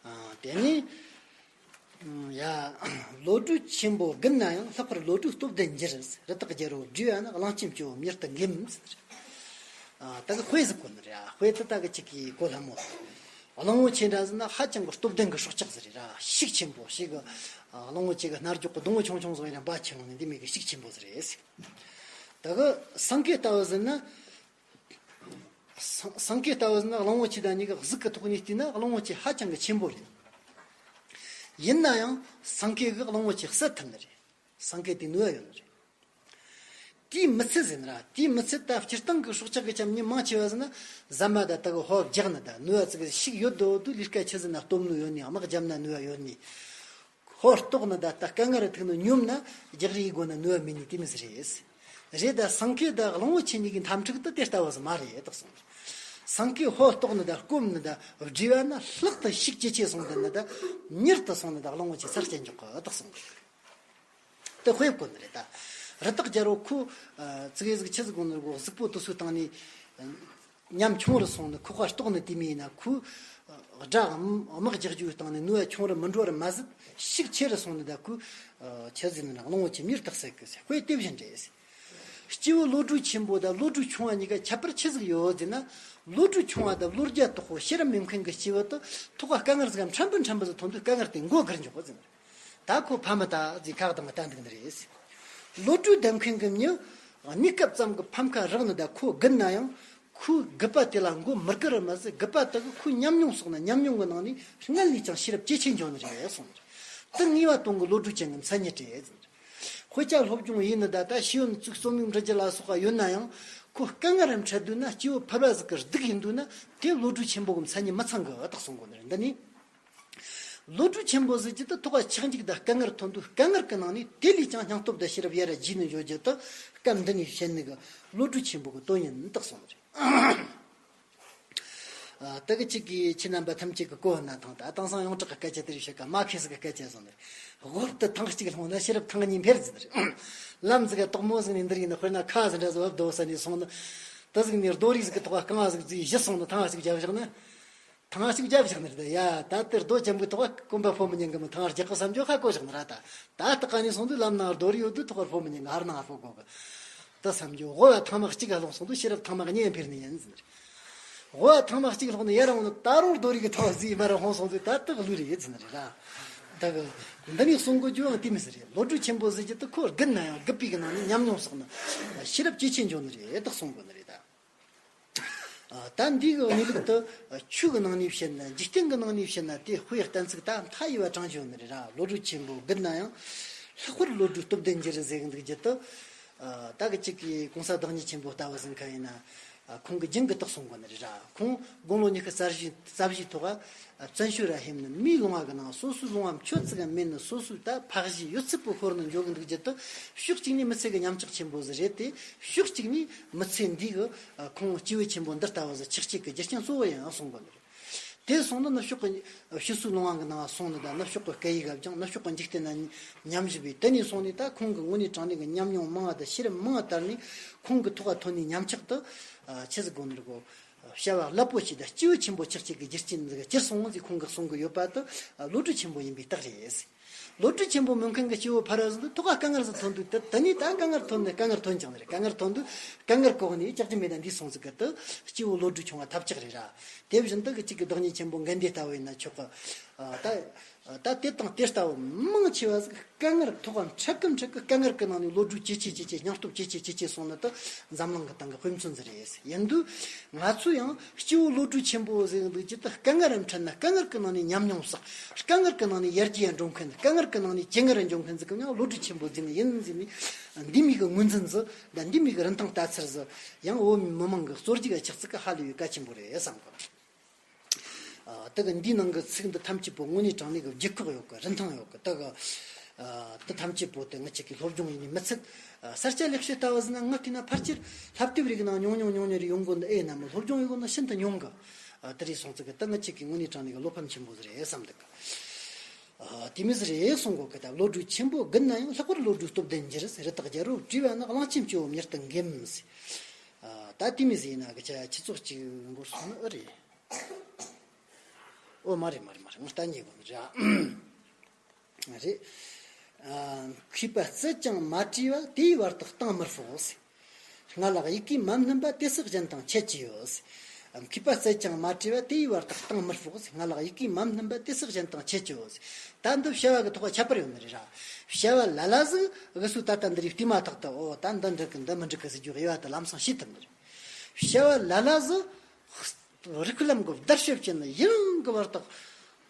ཨ། དེ་ནས། ཡ། བློ་གྲོས་ཆེན་པོ་རྒུད་ན་ཡང་། ལྷག་པར་བློ་གྲོས་སྟོབས་ལྡན་འགྱུར། རི་དྭགས་རྒྱལ་པོ་བསྒྲིལ་བ་ནི། གླང་ཆེན་སྐྱེ་བོ་མྱུར་དུ་འགེམས། ཨ། ད་གི་དཔེ་ཟིག་གོ་ནི་རེད། ཨ། དཔེ་དེ་ད་གི་ཅིག་གི་གོ་སླ་མོ། གླང་པོ་ཆེ་འདྲ་ཟེར་ན་ཧ་ཅང་གི་སྟོབས་ལྡན་གི་སྲོག་ཆགས་ཟིག་རེད་ར། ཤུགས་ཆེན་པོ་ཞིག་གི། ཨ། གླང་པོ་ཆེ་གི་རྣ་རྒྱོག་གི་སྡོང་བོ་ཆུང་ཆུང་ཟིག་ཡིན་ན་འབའ་ཆེ་རུང་ནི་འདི་མོ་གི་ཤུགས་ཆེན་པོ་ཟིག་རེད། ད་གི་སེང་གེ་ལྟ་བུ་ཟེར་ན། སེང་སེང་གེ་ལྟ་བུ་ཟེར་ན་གླང་པོ་ཆེ་དང་གཉིས་ཀ་གཟུགས་ཀྱི་ཐོག་ནས་བལྟས་ན་གླང་པོ་ཆེ་ཧ་ཅང་གི་ཆེན་པོ་རེད། ཡིན་ན་ཡང་སེང་གེ་གིས་གླང་པོ་ཆེ་བསད་ཐུབ་ནི་རེད། སེང་གེ་དེ་ནུས་པ་ཡོད་ནི་རེད། དེའི་མི་ཚད་ཟེར་ན་ར། དེའི་མི་ཚད་ད་སྤྱིར་བཏང་གི་སྲོག་ཆགས་ཀྱི་ཆ་ནས་མང་ཆེ་བ་ཟེར་ན་ཟ་མ་ད་ལྟ་གི་ཕོ་བ་རྒྱག་ནི་ད་ནུས་པ་ཙིག་གི་ཤུགས་ཡོད་དོ་དུ་ལས་ཀ་ཆི་ཟེར་ན་སྟོབས་ནུས་ཡོད་ནི། དམག་རྒྱབ་ན་ནུས་པ་ཡོད་ནི། ཕོ་བ་ལྟོགས་ནི་ད་ལྟ་དཀའ་ངལ་ཐུག་ནི་སྙོམས་ན་རྒྱག་རེས་དགོས་ན་ནུས་པ་མེད་ནི་དེ་མོ་ཟིག་རེད། རེད་ད་སེང་གེ་ད་གླང་པོ་ཆེ་གཉིས་ཀྱི་འཐབ་འཁྲུག་ད་དེ་ལྟ་བུ་ཟིག་མ་རེད་དག་གསུངས། སེང་གེ་ཕོ་བ་ལྟོགས་ནི་ད་སྐོམ་ནི་ད་བསྒྲིལ་བ་ན་ལྷག་ཏུ་ཤུགས་ཇེ་ཆེ་སོང་ད་ནི་ད་མྱུར་དུ་སོང་ནི་ད་གླང་པོ་ཆེ་ཚར་སྐྱེལ་འཇོག་གི་དག་གསུངས། དེ་དཔེ་བཀོད་ནི་རེད་ད། རི་དྭགས་རྒྱལ་པོ་ཁོ་ཙི་གེ་ཟིག་ཆི་ཟིག་གོ་ནི་རེད་གོ། གཟུགས་པོ་དེ་ཚོའི་སྟེང་ནས། ཉམ་ཆུང་རུ་སོང་ནི་ཁོ་ཁ་ལྟོགས་ནི་དེ་མིན་ན་ཁོའི་དགྲ་དམག་རྒྱག་རྒྱུའི་སྟེང་ནས་ནུས་པ་ཆུང་རུ་མི་འགྲོ་བར་མ་ཟད་ཤུགས་ཆེ་རུ་སོང་ནི་ད་ཁོའི་ཆི་ཟེར་ན་གླང་པོ་ཆེ་མྱུར་དུ་བསད་གི་ཟེར། དཔེ་དེ་བཞིན་རེད། སྐྱེས་བུ་བློ་གྲོས་ཆེན་པོ་དང་བློ་གྲོས་ཆུང་བ་གཉིས་ཀ་ཁྱད་པར་ཆི་ཟིག་ཡོད་ཟེར་ན། བློ་གྲོས་ཆུང་བ་དང་བློ་རྒྱ་དོག་པོ་ཤེས་རབ་མེད་མཁན་གྱི་སྐྱེས་བུ་དེ་ཐོག་ག་དཀའ་ངལ་ཟིག་ཕྲན་བུ་ཕྲན་བུ་ཟིག་ཐོན་དུས་དཀའ་ངལ་དེ་མགོ་སྒུར་འཇོག་གི་ཟེར། ད་ཁོ་ཕ་མ་ད་ཟིག་ཁ་བཏང་ལྟ་འདུག་ནི་རེད། བློ་གྲོས་ལྡན་མཁན་གྱི་མྱི་གནས་སྐབས་ཙམ་གྱི་ཕམ་ཁ་རག་ནི་ད་ཁོ་རྒུད་ན་ཡང་ཁོའི་རྒུད་པ་དེ་ལ་མགོ་མི་སྒུར་ར་མ་ཟད་རྒུད་པ་དག་གི་ཁོའི་ཉམས་མྱོང་སོགས་ན་ཉམས་མྱོང་གི་ནང་ནས་སྔར་ལས་ཀྱང་ཤེས་རབ་ཇེ་ཆེ་འགྱོ་ནི་རེད་གསུངས། དེ་ངེས་པ་དོན་གྱི་བློ་གྲོས་ཅན་གྱི་མཚན་ཉིད་རེད། དཔེ་ཆ་སློབ་སྦྱོང་ཡིན་ནི་ད་ལྟ་ཤེས་ཡོན་བཙུགས་རྩོམ་ཡིག་འབྲི་རྒྱུ་ལ་སོགས་པ་ཡོད་ན་ཡང་ཁོ་དཀའ་ངལ་རམ་འཕྲད་དུས་ན་སྐྱེ་བོ་ཕལ་པ་ཟིག་གི་སྡུག་ཡིན་དུས་ན་དེ་བློ་གྲོས་ཆེན་པོ་གི་མཚན་ཉིད་མི་ཚང་གི་ཨ་རྟགས་གསུང་གོ་ནི་རེད། འདི་ནི། བློ་གྲོས་ཆེན་པོ་ཟེར་རྒྱུ་དེ་ཐོག་ག་ཆག་འཇིག་དང་དཀའ་ངལ་ཐོན་དུས་དཀའ་ངལ་གྱི་ནང་ནས་དེ་ལས་ཀྱང་སྙིང་སྟོབས་དང་ཤེས་རབ་ཡར་རྒྱས་ནས་འཇོག་རྒྱུ་དེ་སྐབས་འདི་ནས་བཤད་ནི་གི་བློ་གྲོས་ཆེན་པོ་གི་དོན་ཡིན་རྟགས་གསུངས་པ་རེད། ཨ། དེ་གི་གཅིག་གིས་ཁྱེད་རྣམ་པ་ཐམས་ཅད་ཀྱི་གོ་ན་ཐང་། ད་དེང་སང་ཡོངས་གྲགས་ཀྱི་སྐད་ཆ་དེ་རིགས་བཤད་ཀ་མ་ཁེ་སི་གི་སྐད་ཆ་བཟོ་ནི་རེད། དབུབ་ཏུ་ཐེངས་གཅིག་ལྷུང་ན་ཤེས་རབ་ཐེངས་གཉིས་འཕེལ་ཟེར་ནི་རེད། ལམ་ཟིག་ག་དོག་མོ་ཟིག་ནས་འདིར་ཡིན་ན། དཔེར་ན་ཁ་ཟིག་འདྲ་ཟིག་བབ་རྡོ་ས་ནས་སོང་ན། དེ་ཟིག་ནས་རྡོ་རིགས་ཟིག་གི་ཐོག་རྐང་བ་ཟིག་བརྫིས་བཞི་སོང་ན། ཐེངས་གཅིག་བརྒྱབ་བཞག་ན། ཐེངས་གཅིག་བརྒྱབ་བཞག་ནི་རེད། ཡ། ད་དེ་རྡོ་ཆེན་པོའི་ཐོག་གོམ་པ་སྤོ་མི་ཉན་གི་མོ། ཐེངས་རྒྱག་གི་བསམ་རྒྱུ་ཧ་གོ་བཞག་ནི་ར། ད་ད་ལྟ་ག་ནས་སོང་དུས་ལམ་ནང་རྡོ་རིགས་ཡོད་དུས་ཐོག་སྤོ་མི་ཉན་གི། ཧར་ནང་སྤོ་དགོ་གི། ད་བསམ་རྒྱུ། དབུབ་པ་ཐེངས་མ་གཅིག་ལྷུང་སོང་དུས་ཤེས་རབ་ཐེངས་མ་གཉིས་འཕེལ་ནི་ཡིན་ཟེར་ནི་རེད། དབུབ་པ་ཐེངས་མ་གཅིག་ལྷུང་ནས་ཡར་འོང་ནས་ད་རུང་རྡོ་རིགས་ཀྱི་ཐོག་བརྫིས་མར་ལྷུང་སོང་དུས་ད་དེ་ལུས་རེད་ཟེར་ནི་རེད་ར། ད་གི་འདི་ནས་གསུང་དགོས་རྒྱུ་ཡང་དེ་མི་ཟེར་རེད། བློ་གྲོས་ཆེན་པོ་ཟེར་རྒྱུ་དེ་ཁོ་རྒུད་ན་ཡང་རྒུད་པའི་གི་ནང་ནས་ཉམས་མྱོང་བསགས་ན་ཤེས་རབ་ཇེ་ཆེ་འགྱོ་ནི་རེད། དེ་གསུང་དགོས་ནི་རེད་ད། ཨ། ད་འདི་གི་གནས་ལུགས་དེ་ཆོས་ཀྱི་ནང་ནས་བཤད་ན། འཇིག་རྟེན་གྱི་ནང་ནས་བཤད་ན་དེ་དཔེ་གཏན་ཚིགས་ད་མཐའ་ཡས་པ་དྲངས་བྱུང་ནི་རེད་ར། བློ་གྲོས་ཆེན་པོ་རྒུད་ན་ཡང་ལྷག་པར་བློ་གྲོས་སྟོབས་ལྡན་གྱུར་ཟེར་གི་འདུག་རྒྱུ་དེ། ཨ། ད་གི་གཅིག་གིས་གོང་ས་བདག་ཉིད་ཆེན་པོ་ལྟ་བུ་ཟེར་མཁན་ཡིན་ན། ཨ། ཁོང་གི་རྒྱུན་གྱི་རྟགས་གསུང་གོ་ནི་རེད་ར། ཁོང་དགུང་ལོ་ཉི་ཤུ་རྩ་བཞི་རྩ་བཞིའི་ཐོག་ཨ། བཙན་བྱོལ་ར་ཧེམ་ནི་མིའི་ལུང་བ་གི་ནང་སོ་སོའི་ལུང་བ་ཁྱོད་ཚིག་མེད་ནི། སོ་སོའི་ད་ཕ་གཞིས་ཡོད་ཚད་པོ་ཤོར་ནི་འཇོག་གི་འདུག་རྒྱུ་དེ། ཕྱོགས་གཅིག་ནས་མི་ཚེ་གི་ཉམས་ཆག་ཆེན་པོ་ཟིག་རེད་དེ། ཕྱོགས་གཅིག་ནས་མི་ཚེ་འདི་གི་ཁོང་སྐྱེས་བུ་ཆེན་པོ་འདི་ལྟ་བུ་ཟིག་ཆགས་བཅུག་གི་རྒྱུ་རྐྱེན་གཙོ་བོ་ཡང་གསུང་གོ་ནི་རེད། དེ་སོང་ན་ནུབ་ཕྱོགས་ཀྱི་ཕྱི་སོའི་ལུང་བ་གི་ནང་སོང་ནི་དང་། ནུབ་ཕྱོགས་ཀྱི་སྐད་ཡིག་ག་སྦྱངས། ནུབ་ཕྱོགས་ཀྱི་འཇིག་རྟེན་ན་ཉམས་ཞིབ་པས། དེ་ནས་སོང་ནས་ད་ཁོང་གི་དངོས་གནས་དྲང་གནས་ཀྱི་ཉམས་མྱོང་མང་བ་དང་ཤེས་རབ་མང་བ་དར་ནས། ཁོང་གི་ཐོག་ཐོན་ནས་ཉམས་ཆག་ཏུ་ཆི་ཟིག་དགོས་ནི་རེད་གོ། བྱ་བ་རླབས་པོ་ཆེ་དང་སྐྱེས་བུ་ཆེན་པོ་ཆགས་བཅུག་གི་རྒྱུ་རྐྱེན་ཟིག་གི་གྱུར་སོང་ཟིག་ཁོང་གིས་གསུང་གི་ཡོད་པ་དེ་བློ་གྲོས་ཆེན་པོ་ཡིན་པའི་རྟགས་རེད། བློ་གྲོས་ཆེན་པོ་མིན་མཁན་གྱི་སྐྱེ་བོ་ཕལ་བ་ཟིག་འདི་ཐོག་ཁ་དཀའ་ངལ་ཟིག་ཐོན་དུས། དེ་དེ་ནས་ད་དཀའ་ངལ་ཐོན་ནས་དཀའ་ངལ་ཐོན་ཀྱང་རེད། དཀའ་ངལ་ཐོན་དུས་དཀའ་ངལ་གོ་ནས་ཅག་ཅི་མེད་ན་འདི་སོང་ཟིག་གི། དེ་སྐྱེ་བོ་བློ་གྲོས་ཆུང་བ་ཐབས་ཆག་རེད་ར། དེ་བཞིན་དུ་གི་གཅིག་གི་བདག་ཉིད་ཆེན་པོ་དགའ་ལྡན་ལྟ་བུ་ཡིན་ན་ཆོག་གི། ཨ། ད་ད་དེ་དང་དེ་ལྟ་བུ་མང་ཆེ་བ་ཟིག་དཀའ་ངལ་ཐོག་འཕྲད་གི་འཕྲད་གི། དཀའ་ངལ་གི་ནང་ནས་བློ་གྲོས་ཇེ་ཆེ་ཇེ་ཆེ། སྙིང་སྟོབས་ཇེ་ཆེ་ཇེ་ཆེ་སོང་ནི་དེ་འཛམ་གླིང་གི་སྟེང་གི་དཔེ་མཚོན་ཟིག་རེད། ཡིན་དུས་ང་ཚོ་ཡང་སྐྱེ་བོ་བློ་གྲོས་ཆེན་པོ་ཟེར་གི་འདུག་རྒྱུ་དེ། དཀའ་ངལ་ར་འཕྲད་ན་དཀའ་ངལ་གི་ནང་ནས་ཉམས་མྱོང་བསགས། དཀའ་ངལ་གི་ནང་ནས་ཡར་རྒྱས་འགྲོ་མཁན། དཀའ་ངལ་གི་ནང་ནས་ཇེ་ངར་འགྱོ་མཁན་ཟིག་གི་མྱིང་བློ་གྲོས་ཆེན་པོ་ཟེར་ནི་ཡིན་ཟེར་ནས། འདི་མོ་གི་ངོས་འཛིན་ཟིག་དང་། འདི་མོ་གི་རིན་ཐང་ལྟ་ཚུལ་ཟིག་ཡང་བོད་མི་མང་གི་གཙོ་རྒྱུག་ག་ཆགས་ཚུལ་གི་ཧ་ལས་པའི་གལ་ཆེན་པོ་རེད་བསམ་གི། ཨ། དེ་གི་འདིའི་ནང་གི་ཚིག་འདི་ཐམས་ཅད་པོ་དངོས་གནས་དྲང་གནས་ཀྱི་རྒྱུ་ཁོག་ཡོད་གི། རིན་ཐང་ཡོད་གི། དེ་གི། ཨ། དེ་ཐམས་ཅད་པོ་དེ་ང་ཅག་གི་སློབ་སྦྱོང་ཡེ་ནས་མི་ཚུགས། ཨ། ས་སྐྱ་ལེགས་བཤད་ལྟ་བུ་ཟིག་ན་ང་བལྟས་ན་ཕལ་ཆེར་བསླབ་དེབ་རིགས་ནང་ཉུང་ཉུང་ཉུང་ཉུང་རེ་ཡོང་གོ་ནི། ཨེ་ན་མི་སློབ་སྦྱོང་ཡེ་གོ་ནི་ཤིན་ཏུ་ཉུང་གི། ཨ། དེ་རེད་སོང་ཙི་གི་ད་ང་ཅག་གི་དངོས་གནས་དྲང་གནས་ཀྱི་བློ་ཕམ་ཆེན་པོ་ཟིག་རེད་བསམ་འདུག་གི། ཨ། དེ་མོ་ཟིག་རེད་གསུང་གོ་གི། ད་བློ་གྲོས་ཆེན་པོ་རྒུད་ན་ཡང་། ལྷག་པར་བློ་གྲོས་སྟོབས་ལྡན་གྱུར་ཟེར། རི་དྭགས་རྒྱལ་པོ་བྲོས་པ་ན། གླང་ཆེན་སྐྱེ་བོ་མྱུར་དུ་འགེམས་ཟེར། ཨ། ད་དེ་མོ་ཟིག་ཡིན་ན་གི་ཆ་ཆུ་ཚོད་གཅིག་འགོར་སོང་ནི་ཨེ་རེད། ཨོ་མ་རེད་མ་རེད་མ་རེད། ངས་ལྟ་ཉན་དགོས་ནི་རེད། རེད། ཨ། མཁས་པ་བཙལ་ཀྱང་མ་བྲིས་པ། དེའི་བར་དུ་གཏིང་མི་དཔོག་ཟེར། སྔ་ལགས་ཡི་གེ་མ་སྣུམ་པ། དེ་སོགས་གཞན་དང་ཁྱད་ཅི་ཡོད་ཟེར། མཁས་པ་བཙལ་ཀྱང་མ་བྲིས་པ། དེའི་བར་དུ་གཏིང་མི་དཔོག་ཟེར། སྔ་ལགས་ཡི་གེ་མ་སྣུམ་པ། དེ་སོགས་གཞན་དང་ཁྱད་ཅི་ཡོད་ཟེར། ད་འདི་བྱ་བ་གི་ཐོག་ཁྱད་པར་ཡོད་ནི་རེད་ར། བྱ་བ་ལ་ལ་ཟིག་གི་སུ་ད་ལྟ་འདི་རིགས་བལྟས་མ་ཐག་ཏུ། ཨོ་ད་འདི་འགྲིག་གི་འདི་མི་འགྲིག་གི་ཟེར་རྒྱུ་དབྱེ་བ་དེ་ལམ་སང་ཤེས་ཐུབ་ནི་རེད། བྱ་བ་ལ་ལ་ཟིག་རིགས་ལམ་གྱི་བརྡར་ཤ་བཅད་ནས་ཡུན་རིང་གི་བར་དུ་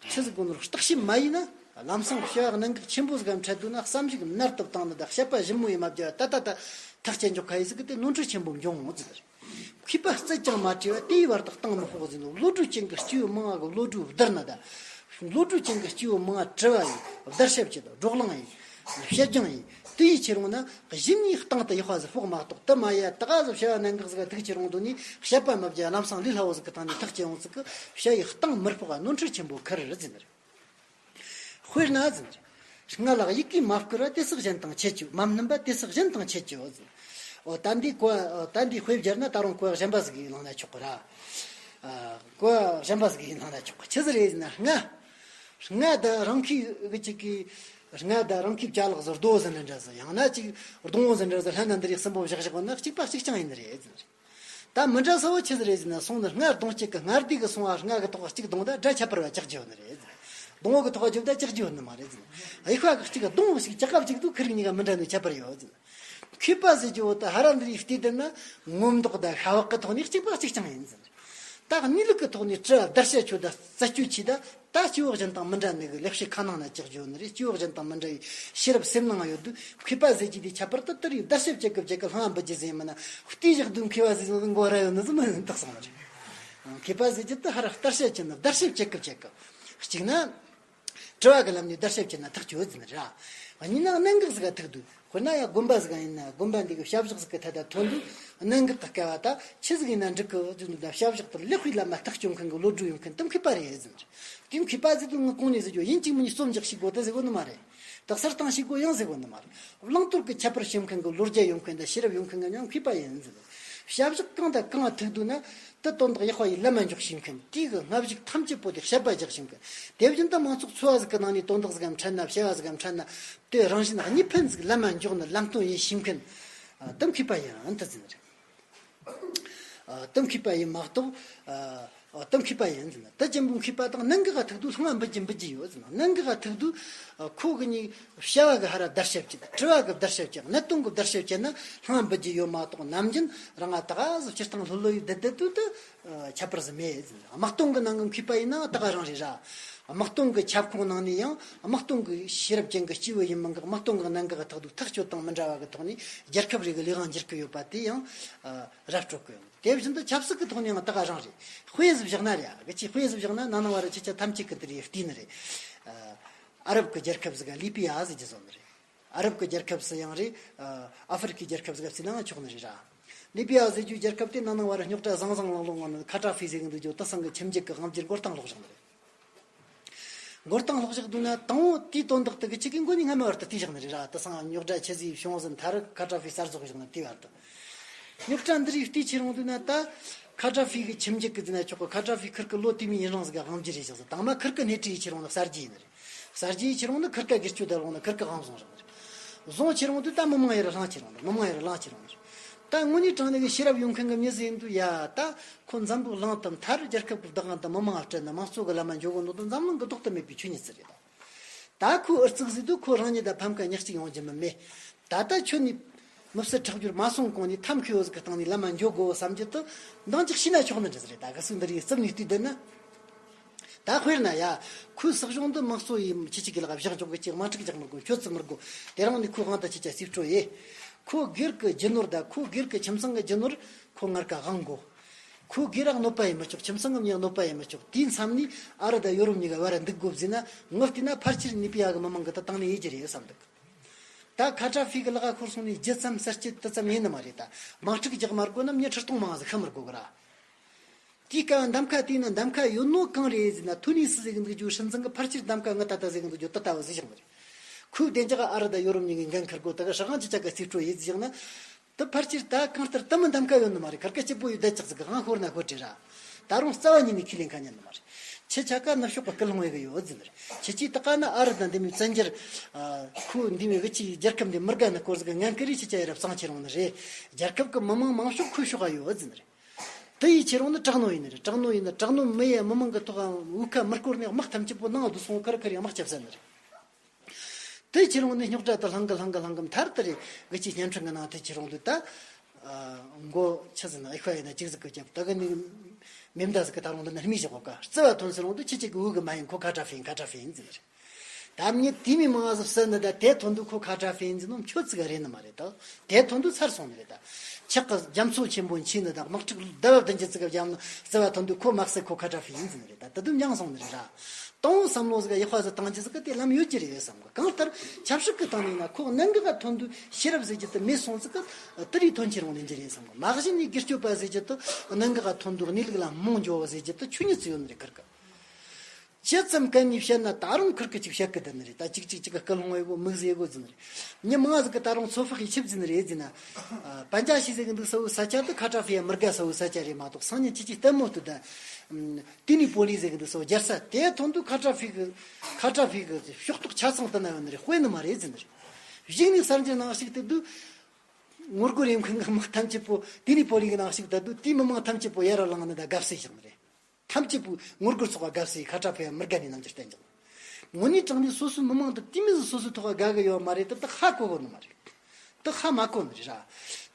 ཆི་ཟིག་གོ་ནོར་བརྟག་ཞིབ་མ་ཡིན་ན། ལམ་སང་བྱ་བ་གནད་འགག་ཆེན་པོ་ཟིག་ག་འཕྲད་འདུག་ན། བསམ་གཞིག་ནར་དུ་བཏང་ནས་དང་དཔྱད་པ་ཞིབ་མོ་ཡེ་མ་བརྒྱབ་པ་ད་ད་ད་ཐག་བཅད་འཇོག་ཁ་ཡེ་ཟིག་གི་དེ་ནོར་འཁྲུལ་ཆེན་པོ་འབྱུང་འོང་ཟེར། མཁས་པ་བཙལ་ཀྱང་མ་བྲིས་པ། དེའི་བར་དུ་གཏིང་མི་དཔོག་ཟེར་ནོ། བློ་གྲོས་ཅན་གྱི་སྐྱེ་བོ་མང་བ་གི་བློ་གྲོས་བརྡར་ན་ད། བློ་གྲོས་ཅན་གྱི་སྐྱེ་བོ་མང་བ་དྲི་བ་ཡིན། བརྡར་ཤ་བཅད་དང་བགྲོ་གླེང་ཡིན། བཤད་རྒྱུང་ཡིན། དེ་ཡི་ཕྱིར་འོང་ན་གཞི་ནས་གཏིང་དུ་ཡག་པ་ཟིག་དཔོག་མ་གཏོགས། དེ་མ་ཡ་ད་ག་ཟིག་བྱ་བ་གནད་འགག་ཟིག་ག་ཐུག་ཕྱིར་འོང་དུས་ནས་དཔྱད་པ་མ་བརྒྱབ། ལམ་སང་ལས་སླ་བོ་ཟིག་གི་སྟེང་ནས་ཐག་བཅད་འོང་ཟིག་གི། བྱ་ཡི་གཏིང་མི་དཔོག་པ་ནོར་འཁྲུལ་ཆེན་པོ་ཁེར་རེད་ཟེར་ནི་རེད། དཔེར་ན་ཟེར་ནི་རེད། སྔ་ལགས་ཡི་གེ་མ་བསྐུར་བ། དེ་སོགས་གཞན་དང་ཁྱད་ཅི་ཡོད། མ་སྣུམ་པ། དེ་སོགས་གཞན་དང་ཁྱད་ཅི་ཡོད་ཟེར། འོ་ད་འདི་གོ། ད་འདི་དཔེ་སྦྱར་ན་ད་རུང་གོ་བ་གཞན་པ་ཟིག་གི་བླངས་ན་ཆོག་གི་ར། ཨ། གོ་བ་གཞན་པ་ཟིག་གི་བླངས་ན་ཆོག་གི། ཆི་ཟིག་རེད་ཟེར་ན། སྔ་སྔ་ད་རང་ཁའི་གི་ཅིག་གི། སྔ་ད་རང་ཁའི་ཅ་ལག་ཟིག་རྡོ་ཟིག་འདྲ་འདྲ་ཟིག་ཡང་ན་ཅིག་སྡོང་བོ་ཟིག་འདྲ་ཟིག་ལྷན་ན་འདི་རིགས་གསུམ་པོ་བཞག་བཞག་ན་གཅིག་པ་གཅིག་རྐྱང་ཡིན་ནི་རེད་ཟེར། ད་མི་འདྲ་ས་བོ་ཆི་ཟིག་རེད་ཟེར་ན། སོང་ནི་སྔ་སྡོང་སྐྱེས་གི། སྔ་དུས་གི་སོང་བ་སྔ་གི་ཐོག་གཅིག་སྡོང་ད་སྒྲ་ཁྱད་པར་བ་ཆགས་རྒྱུ་ཡོད་ནི་རེད་ཟེར། སྡོང་བོ་གི་ཐོག་རྒྱུ་ད་ཆགས་རྒྱུ་ཡོད་ནི་མ་རེད་ཟེར། དབྱེ་བ་གི་གཅིག་སྡོང་བོ་ཞིག་ཅག་ག་གཅིག་ཏུ་ཁི་རིགས་གཉིས་ཀ་མི་འདྲ་ནི་ཁྱད་པར་ཡོད་ཟེར། མཁས་པ་ཟེར་རྒྱུ་བོ་ད་ཧ་ར་འདི་རིགས་བལྟས་བསྡད་ན་ངོ་མདོག་དང་ཤ་བག་གི་ཐོག་ནས་གཅིག་པ་གཅིག་རྐྱང་ཡིན་ཟེར། ད་གནས་ལུགས་ཀྱི་ཐོག་ནས་དྲི་བ་བརྡར་ཤ་ཆོད་ད་རྩད་གཅོད་བྱས་ད། ད་སྐྱེ་བོ་གཞན་དང་མི་འདྲ་ནི་གི་ལེགས་བཤད་ཁ་ནང་ན་ཅིག་བརྗོད་ནི་རེད། སྐྱེ་བོ་གཞན་དང་མི་འདྲ་བའི་ཤེས་རབ་སེམས་ནང་ཡོད་དུས། མཁས་པ་ཟེར་གྱི་དེ་ཁྱད་པར་དུ་དེ་རིགས་བརྡར་ཤ་བཅད་གི་བཅད་གི་ལྷང་ང་འབུད་རྒྱུ་ཟེར་མིན་ན། བལྟས་བཞག་དུས་མཁས་པ་ཟེར་གི་མགོ་ར་ཡོད་ནི་ཟིག་མིན་ནི་བཏགས་སོང་ནི་རེད། མཁས་པ་ཟེར་གྱི་དེ་ཧ་ར་བརྡར་ཤ་བཅད་ནི། བརྡར་ཤ་བཅད་གི་བཅད་གི། གཅིག་ན། དྲི་བ་གི་ལམ་ནས་བརྡར་ཤ་བཅད་ན་ཐག་ཆོད་ཟེར་ནི་རེད། གཉིས་ན་གནད་འགག་ཟིག་ག་ཐུག་དུས། དཔེར་ན་ཡ་དགོན་པ་ཟིག་ཡིན་ན་དགོན་པ་འདི་གི་བྱ་བཞག་ཟིག་གི་ཐད་ད་ཐོན་དུས། གནད་འགག་གི་སྐལ་བ་ད་ཆི་ཟིག་ཡིན་ན་འགྲིག་གི་ཟེར་དུས། ད་བྱ་བཞག་དེར་ལེགས་པའི་ལམ་མ་ཐག་གཅོད་མཁན་གི་བློ་གྲོས་ཡོད་མཁན་དེ་མཁས་པ་རེད་ཟེར། དེ་མཁས་པ་ཟེར་དུས་ངས་གོང་ནས་ཟེར་རྒྱུ་ཡིན་གཅིག་མིན་གཉིས་རྩོམ་རྒྱག་ཤེས་དགོས་དེ་ཟེར་གོ་ནི་མ་རེད། ད་གསར་བཏང་ཤེས་དགོས་ཡང་ཟེར་གོ་ནི་མ་རེད། བླང་དོར་གི་ཁྱད་པར་ཤེས་མཁན་གི་བློ་རྒྱ་ཡོད་མཁན་དང་ཤེས་རབ་ཡོད་མཁན་གི་ཉང་མཁས་པ་ཡིན་ཟེར། བྱ་བཞག་གང་དང་གང་ཐུག་དུས་ན། དེ་དོན་དག་ཡག་པ་ཡི་ལམ་མ་འཇོག་ཤེས་མཁན། དེའི་གི་སྔ་གཞུག་ཐམས་ཅད་པོ་དེ་དཔྱད་པ་རྒྱག་ཤེས་མཁན། དེ་བཞིན་དུ་མང་ཚོགས་འཚོ་བ་ཟིག་གི་ནང་ནས་དོན་དག་ཟིག་གམ་འཕྲད་ན། བྱ་བ་ཟིག་གམ་འཕྲད་ན། དེ་རང་བཞིན་གཉིས་ཕན་ཟིག་ལམ་མ་འཇོག་ནི་ལམ་སྟོན་ཡིན་ཤེས་མཁན། ཨ། དེ་མཁས་པ་ཡིན་ཨ་ནི་དེ་ཟེར་ནི་རེད། ཨ། དེ་མཁས་པ་ཡིན་མ་གཏོགས། ཨ། དེ་མཁས་པ་ཡིན་ཟེར་ན། དེ་ཅན་པོ་མཁས་པ་དང་གནད་འགག་ག་ཐུག་དུས་ལྷང་ང་འབུད་ཀྱི་འབུད་ཀྱི་ཡོད་ཟེར་ན། གནད་འགག་ག་ཐུག་དུས། ཨ། ཁོ་གི་ནི་བྱ་བ་གི་ཧ་ར་བརྡར་ཤ་བཅད། དྲི་བ་གི་བརྡར་ཤ་བཅད། གནད་དོན་གི་བརྡར་ཤ་བཅད་ན་ལྷང་ང་འབུད་ཀྱི་ཡོད་མ་གཏོགས། ནམ་རྒྱུན་རང་ང་ད་ག་ཟིག་སྤྱིར་བཏང་ལྷོད་ལྷོད་ཡི་བསྡད་བསྡད་དུས་དེ། ཨ། ཁྱད་པར་ཟིག་མེད་ཟེར། དམག་དོན་གི་ནང་གི་མཁས་པ་ཡིན་ན་ད་ག་རང་རེད་ར། དམག་དོན་གི་ཁྱབ་ཁོངས་ནང་ནས་ཡང་དམག་དོན་གི་ཤེས་རབ་ཅན་གི་སྐྱེས་བུ་ཡིན་མིན་གི་དམག་དོན་གི་གནད་འགག་གི་ཐོག་ཏུ་ཐག་གཅོད་སྟངས་མི་འདྲ་བ་གི་ཐོག་ནས་རྒྱལ་ཁབ་རེ་གི་ལས་དབང་འགྱུར་གི་ཡོད་པ་དེ་ཡང་། ཨ། ར་སྤྲོད་གི་ཡོད། དེ་བཞིན་དུ་ཆབ་སྲིད་ཀྱི་ཐོག་ནས་ཡང་ད་ག་རང་རེད། དཔེ་ཟིག་བཞག་ན་རེད། གི་ཅིག་དཔེ་ཟིག་བཞག་ན། ན་ནིང་བར་ཁྱེད་ཅག་ཐམས་ཅད་ཀྱིས་དེ་རིགས་བལྟས་ནི་རེད། ཨ། ཨ་རབ་ཀྱི་རྒྱལ་ཁབ་ཟིག་ག་ལི་པི་ཡ་ཟེར་རྒྱུ་བཟོ་ནི་རེད། ཨ་རབ་ཀྱི་རྒྱལ་ཁབ་སུ་ཡང་རེད། ཨ། ཨ་ཧྥེ་རི་ཁའི་རྒྱལ་ཁབ་ཟིག་ག་བརྩིས་ནའང་ཆོག་ནི་རེད་ར། ལི་པི་ཡ་ཟེར་རྒྱུའི་རྒྱལ་ཁབ་དེ་ན་ནིང་བར་རྙོག་དྲ་བཟང་བཟང་ལང་ལང་ངང་ནི་ཁ་ཏྲ་ཧྥི་ཟེར་གི་འདུག་རྒྱུ་དེ་སང་གི་ཁྱིམ་རྒྱུད་ཀྱི་དབང་སྒྱུར་མགོ་རྟིང་སློག་བཞག་ནི་རེད། མགོ་རྟིང་སློག་བཞག་འདུག་ན། དང་པོ་དེའི་དོན་དག་དེ་གི་ཅིག་གི་མགོ་ནས་སྔ་མ་བར་དུ་བལྟས་བཞག་ནི་རེད་ར། དེ་སང་རྙོག་དྲ་ཆི་ཟིག་བྱུང་ཟིན། མཐར་ཁ་ཏྲ་ཧྥི་གསར་རྫོགས་བཞག་ནི་དེའི་བར་དུ། རྙོག་དྲ་འདི་རིགས་བལྟས་ཁྱེར་འོང་དུས་ན། ད་ཁ་ཏྲ་ཧྥི་གི་ཁྱིམ་རྒྱུད་ཀྱི་ཟེར་ན་ཆོག་གི། ཁ་ཏྲ་ཧྥི་ཁིར་གི་ལོ་དུས་མིན་ཡུན་རིང་ཟིག་ག་དབང་སྒྱུར་རེ་བཞག་ཟིག། དང་མ་ཁིར་གི་སྣེ་ཁྲིད་ཁྱེར་འོང་ན་གསར་བརྗེ་ཡིན་ནི་རེད། གསར་བརྗེ་ཁྱེར་འོང་ན་ཁིར་ཀ་སྒེར་གཅོད་ད་ལོང་ན་ཁིར་ཀ་དབང་བཟུང་བཞག་ནི་རེད། བཟུང་ཁྱེར་འོང་དུས་ད་མི་མང་ཡར་ལངས་ཁྱེར་འོང་ནི། མི་མང་ཡར་ལངས་ཁྱེར་འོང་ནི་རེད། ད་དངོས་གནས་དྲང་གནས་གི་ཤེས་རབ་ཡོད་མཁན་གི་མྱི་ཟིག་ཡིན་དུས། ཡ། ད་ཁོ་འཛམ་བུ་གླིང་དུ་མཐར་རྒྱལ་ཁབ་ཀྱི་བདག་དབང་དང་མི་མང་ང་སྤྲད་ནས་དམངས་གཙོ་གི་ལམ་མ་འགྱོ་གོ་ནོ་དེ་འཛམ་གླིང་གི་ལྡོག་ཏུ་མེད་པའི་ཆོས་ཉིད་ཟིག་རེད། ད་ད་ཁོའི་ཨུ་ཚུགས་ཟིག་དེ་ཁོ་རང་ཉིད་དང་ཕམ་ཁ་ཉག་གཅིག་ཡོང་རྒྱུ་མིན་མེད། ད་ལྟ་ཁྱོད་ནས་མི་བསད་ཁྲག་སྦྱོར་མ་སོང་གོང་ནས་ཐབས་མཁས་པོ་ཟིག་གི་སྟེང་ནས་ལམ་མ་འགྱོ་དགོས་བསམ་རྒྱུ་དེ་འདང་ཅིག་བྱས་ན་ཆོག་ནི་འདྲ་ཟིག་རེད། ད་གི་སུ་འདི་རིགས་རྩིབ་ནས་བལྟས་བསྡད་ན། ད་དཔེར་ན་ཡ། ཁོའི་སྲིད་གཞུང་འདི་དམངས་གཙོ་ཡིན། ཁྱེད་ཅག་གི་ལག་བཞག་འཇོག་གི་ཅིག་དམག་འཁྲུག་རྒྱག་མི་དགོས། ཁྱོད་ཚུད་མི་དགོས། དེ་རིང་ནས་ཁོའི་དབང་དུ་ཁྱེད་ཅག་རྩིས་སྤྲོད་ཡེ། ཁོ་སྒེར་གྱི་རྒྱུ་ནོར་དང་ཁོ་སྒེར་གྱི་ཁྱིམ་ཚང་གི་རྒྱུ་ནོར་ཁོ་སྔར་ཀ་དབང་དགོས། ཁོ་སྒེར་ར་གནོད་པ་ཡེ་མི་ཆོག། ཁྱིམ་ཚང་གི་མྱི་གནོད་པ་ཡེ་མི་ཆོག། དེའི་མཚམས་ནས་ཨ་རི་དང་ཡོ་རོབ་གཉིས་ཀ་བར་འདུག་དགོས་ཟེར་ན། ངས་བལྟས་ན་ཕལ་ཆེར་ནི་པི་ཡ་གི་མི་མང་གིས་ད་དང་ལེན་ཡེ་རྒྱུ་རེད་བསམ་འདུག། ད་ཁ་ཏྲ་ཧྥི་གི་ལག་ཁུར་སོང་ནས་རྒྱུ་ཙམ་གསར་སྐྱེད་དེ་ཙམ་ཡིན་ནི་མ་རེད། ད་དམག་འཁྲུག་རྒྱག་མ་དགོས་ན་མྱི་ཁྲི་སྟོང་མང་ཟིག་ཤི་མི་དགོས་གི་ར། དེའི་སྐབས་འདམ་ཁ་བལྟས་ན་འདམ་ཁ་ཡོད་ནོ་གང་རེད་ཟེར་ན། ཐུ་ནི་སི་ཟེར་གི་འདུག་རྒྱུ་སྲིད་འཛིན་གི་ཕལ་ཆེར་འདམ་ཁ་ངས་ད་ལྟ་ཟེར་གི་འདུག་རྒྱུ་དེ་ལྟ་བུ་ཟིག་བཞག་ནི་རེད། ཁོའི་བདེ་འཇགས་ཨ་རི་དང་ཡོ་རོབ་གཉིས་ཀྱིས་འགན་འཁུར་དགོས། ད་གི་སྲིད་དབང་ཅི་ཆ་ག་རྩིས་སྤྲོད་ཡེ་ཟིག་བཞག་ན། དེ་ཕལ་ཆེར་ད་གང་ལྟར་དེ་མིན་འདམ་ཁ་ཡོད་ནི་མ་རེད། ཁར་ཁ་སྐྱིད་པོ་ཡོད་བསྡད་ཅག་ཟིག་གི་དབང་ཤོར་ན་ཤོར་བྲིས་ར། ད་རུང་རྩ་བ་ཉིད་ནས་ཁས་ལེན་ཁ་ཉན་ནི་མ་རེད། ཁྱེད་ཆ་ག་ནུབ་ཕྱོགས་པ་སྐུལ་སློང་ཡེ་གི་ཡོད་ཟེར་ནི་རེད། ཁྱེད་ཀྱིས་ད་ག་ན་ཨ་རི་དང་འདི་མོའི་བཙན་འགྱུར། ཨ། ཁོ་འདི་མོའི་གི་ཅིག་རྒྱལ་ཁབ་འདི་མི་དགའ་ནི་སྐོར་ཟིག་གི་ངན་སྐུལ་རེ་ཁྱེད་ཆ་ཡ་རབས་གཙང་ཁྱེར་འོང་ནི་རེད། རྒྱལ་ཁབ་གི་མི་མང་མང་ཤོས་ཁོའི་ཕྱོགས་ག་ཡོད་ཟེར་ནི་རེད། དེ་ཡི་ཁྱེར་འོང་ནི་དྲག་གནོན་ཡིན་ནི་རེད། དྲག་གནོན་ཡིན་ན་དྲག་གནོན་མི་ཡ་མི་མང་གི་ཐོག་འུ་ཁ་མི་སྐོར་ནས་དམག་ཐམས་ཅད་པོ་ནང་དུ་སོང་། ཁར་ཁར་ཡང་དམག་རྒྱབ་ས་ནི་རེད། དེ་ཁྱེར་འོང་ནི་རྙོག་དྲ་དེ་ལྷང་གི་ལྷང་གི་ལྷང་གི་མཐར་དེ་རེད། གི་ཅིག་བརྙན་འཕྲིན་གི་ནང་དེ་ཁྱེར་འོང་དུས་ད། ཨ། མགོ་ཆི་ཟེར་ན་ཨི་ཁ་ཡིན་ན་ཅིག་ཟིག་གི་རྒྱབ། ད་གི་ནི་མེ་མདའ་ཟིག་གི་ད་རུང་འདི་ན་རྨིས་བཞག་གོ་ཀ། རྩི་བ་ཐོན་ཟེར་འོང་དུས་ཁྱེད་ཅག་གི་འུ་གི་མ་ཡིན། ཁོ་ཁ་ཏྲ་ཧྥི་ཡིན། ཁ་ཏྲ་ཧྥི་ཡིན་ཟེར་ནི་རེད། ད་མྱི་དེ་མི་མང་ཟིག་བསད་ནི། ད་དེ་ཐོན་དུས་ཁོ་ཁ་ཏྲ་ཧྥི་ཡིན་ཟེར་ནོ་ཁྱོད་ཙི་ག་རེད་ནི་མ་རེད། ད་དེ་ཐོན་དུས་ཚར་སོང་ནི་རེད། ད་ཆག་གི་རྒྱ་མཚོ་ཆེན་པོ་མཆེད་ནི་དང་དམག་འཁྲུག་ཟླ་བ་བདུན་བརྒྱད་ཙི་ག་བརྒྱབ་ནི། རྩི་བ་ཐོན་དུས་ཁོ་མ་བསད། ཁོ་ཁ་ཏྲ་ཧྥི་ཡིན་ཟེར་ནི་རེད། ད་དེ་དུས་འགྱངས་སོང་ནི་རེད་ར། དང་བསམ་བློ་ཟིག་ཡག་པ་ཟིག་བཏང་རྒྱུ་ཟིག་གི་དེ་ལམ་ཡོད་ཀྱི་རེད་བསམ་གི། གང་ལྟར་ཆབ་སྲིད་ཀྱི་སྟེང་ནས་ན་ཁོ་གནད་འགག་ག་ཐོན་དུས་ཤེས་རབ་ཟེར་རྒྱུ་དེ་མེད་སོང་ཟིག་གི། དེ་རིགས་ཐོན་ཁྱེར་འོང་ནི་འདི་རེད་བསམ་གི། མ་གཞི་ནས་སྒེར་གཅོད་པ་ཟེར་རྒྱུ་དེ་གནད་འགག་ག་ཐོན་དུས་གནས་ལུགས་ལ་རྨོངས་འགྱོ་བ་ཟེར་རྒྱུ་དེ་ཆོས་ཉིད་ཙི་ཡོད་ནི་རེད། ཁིར་གི་ཇི་ཙམ་གན་ནས་བཤད་ན་ད་རུང་ཁིར་གི་ཅིག་བཤད་གི་བསྡད་ནི་རེད། ད་ཅིག་ཅིག་ཅིག་གི་སྐུལ་སློང་ཡེ་གོ། མིག་ཟེར་གོ་ཟེར་ནི་རེད། མྱི་མང་ཟིག་གི་ད་རུང་ཚོད་དཔག་ཡེ་ཆི་ཟེར་ནི་རེད་ཟེར་ན། ཨ། པན་ཇ་ཤི་ཟེར་གི་འདུག་ས་བོའི་ས་ཆ་དེ་ཁ་ཏྲ་ཧྥི་ཡ་མི་དགའ་ས་བོའི་ས་ཆ་རེད་མ་གཏོགས། སང་ཉིན་ཁྱེད་ཀྱིས་ལྟད་མོ་ལྟོས་དང་། ཏི་ནི་པོ་ལི་ཟེར་གི་འདུག་ས་བོ་རྒྱལ་ས་དེ་ཐོན་དུས་ཁ་ཏྲ་ཧྥི་གི། ཁ་ཏྲ་ཧྥི་གི་ཕྱོགས་གཏོགས་ཆ་ཚང་དེ་ན་ཡོད་ནི་རེད། དཔེ་ནི་མ་རེད་ཟེར་ནི་རེད། གཞུག་ནས་གསར་འགྱུར་ནང་ཞིག་དེ་དུས། ངོ་རྒོལ་ཡེ་མཁན་གི་དམག་ཐམས་ཅད་པོ་ཏི་ནི་པོ་ལི་གི་ནང་ཞིག་བསྡད་དུས། དེའི་མི་མང་ཐམས་ཅད་པོ་ཡར་ལངས་ནི་དང་དགའ་བསུ་བཞག་ནི་རེད། ཐམས་ཅད་པོ་ངོ་རྒོལ་ཚོགས་པ་དགའ་བསུ་ཡེ་ཁ་ཏྲ་ཧྥི་ཡ་མི་དགའ་ནི་རྣམ་འགྱུར་བསྟན་ཀྱང་། དངོས་གནས་དྲང་གནས་སོ་སོའི་མི་མང་དེ་དེ་མོ་ཟིག་སོ་སོའི་ཐོག་ག་དགའ་གི་ཡོད་མ་རེད། དེ་དེ་ཧ་གོ་གོ་ནི་མ་རེད། དེ་ཧ་མ་གོ་ནི་རེད་ར།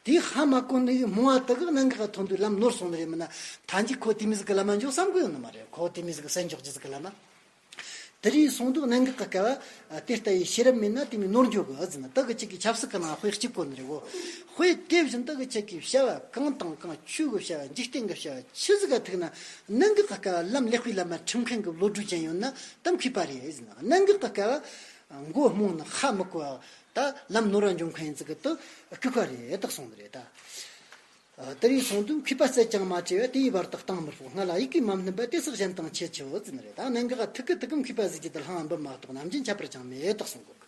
དེ་ཧ་མ་གོ་ནི་གི་རྨོངས་པ་དེ་གི་གནད་འགག་ག་ཐོན་དུས་ལམ་ནོར་སོང་ནི་རེད། མིན་ན་ཐང་ཅིག་ཁོ་དེ་མོ་ཟིག་གི་ལམ་མ་འཇོག་བསམ་གི་ཡོད་ནི་མ་རེད། ཁོ་དེ་མོ་ཟིག་གི་བསད་འཇོག་རྒྱུ་ཟིག་གི་ལམ་མ། དེ་རིང་སོང་དུས་གནད་འགག་གི་སྐབས་དེ་ལྟ་ཡི་ཤེས་རབ་མེད་ན་དེ་མིན་ནོར་འགྱོ་གི་ཟེར་ན། དེ་གི་ཅིག་གི་ཆབ་སྲིད་གི་ནང་དཔེ་གཅིག་གོ་ནི་རེད་གོ། དཔེ་དེ་བཞིན་དེ་གི་ཅིག་གི་བྱ་བ་གང་དང་གང་ཆོས་གི་བྱ་བ་འཇིག་རྟེན་གི་བྱ་བ་ཆི་ཟིག་ག་ཐུག་ན་གནད་འགག་གི་སྐབས་ལམ་ལེགས་པའི་ལམ་མ་ཁྲིམས་མཁན་གི་བློ་གྲོས་ཅན་ཡོད་ན་དམ་མཁས་པ་རེད་ཟེར་ན། གནད་འགག་གི་སྐབས་མགོ་རྨོངས་ན་ཧ་མི་གོ་བ་ད་ལམ་ནོར་བ་འཇོམས་མཁན་ཡིན་ཟིག་གི་དེ་ལྐུགས་པ་རེད་དག་གསུངས་ནི་རེད་ད། དེ་རིང་སོང་དུས་མཁས་པ་བསད་ཀྱང་མ་བྲེལ་བ། དེ་ཡི་བར་དུ་གཏིང་མི་ཕོག་སྔ་ལ་ཡི་གེ་མ་སྨིན་པ། དེ་སོགས་གཞན་དང་ཁྱད་ཆེའོ་ཟེར་ནི་རེད། ད་གནད་འགག་ཐུག་གི་ཐུག་གི་མཁས་པ་ཟིག་གི་དེ་ལྷང་འབུམ་མ་གཏོགས་ནམ་རྒྱུན་ཁྱད་པར་ཅང་མེད་དག་གསུང་གོ།